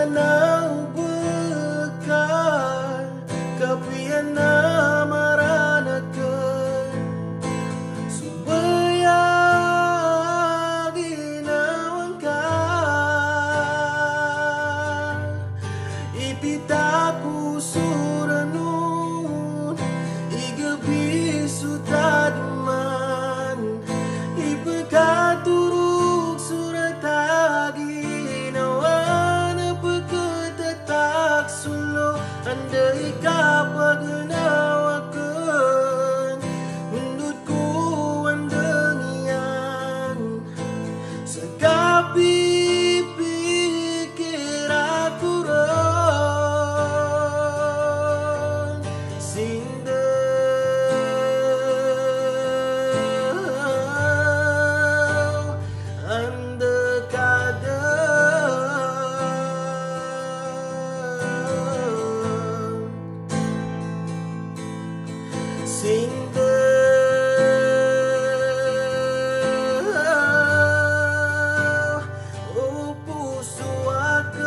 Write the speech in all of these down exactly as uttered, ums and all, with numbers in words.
Na o bkal, kapiya na maranakan so baya a ginawa ngka. Ipita ko so ranon, igabi so tadman, ipkatorog so rata a ginawa na pkatatak so lo, anda i kapagnawa akn, ndod ko andang iyan. Sa kapipikira ko ron sii ngka, anda ka da sii ngka o poso akn.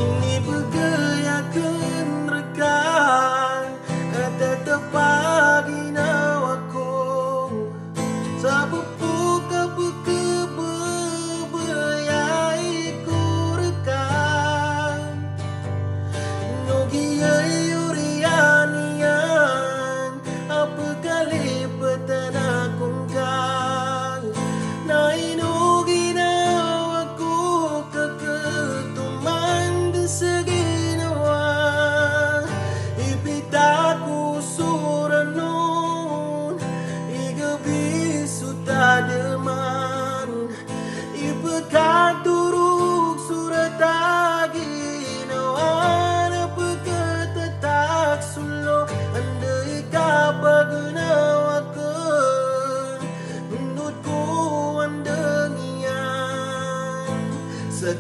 Inibgay akn rka a tatap a ginawa ko, sa pphok a pkhababayai ko rka. Ino giyai oriyan iyan a pkhaliptan ako ngka, na ino ginawa ko ka katoman dn sa ginawa. Ipita ko so ranon, igabi so tadman, ipkatorog so rata a ginawa na pkatatak so lo, anda i kapagnawa akn, ndod ko andang iyan. Sa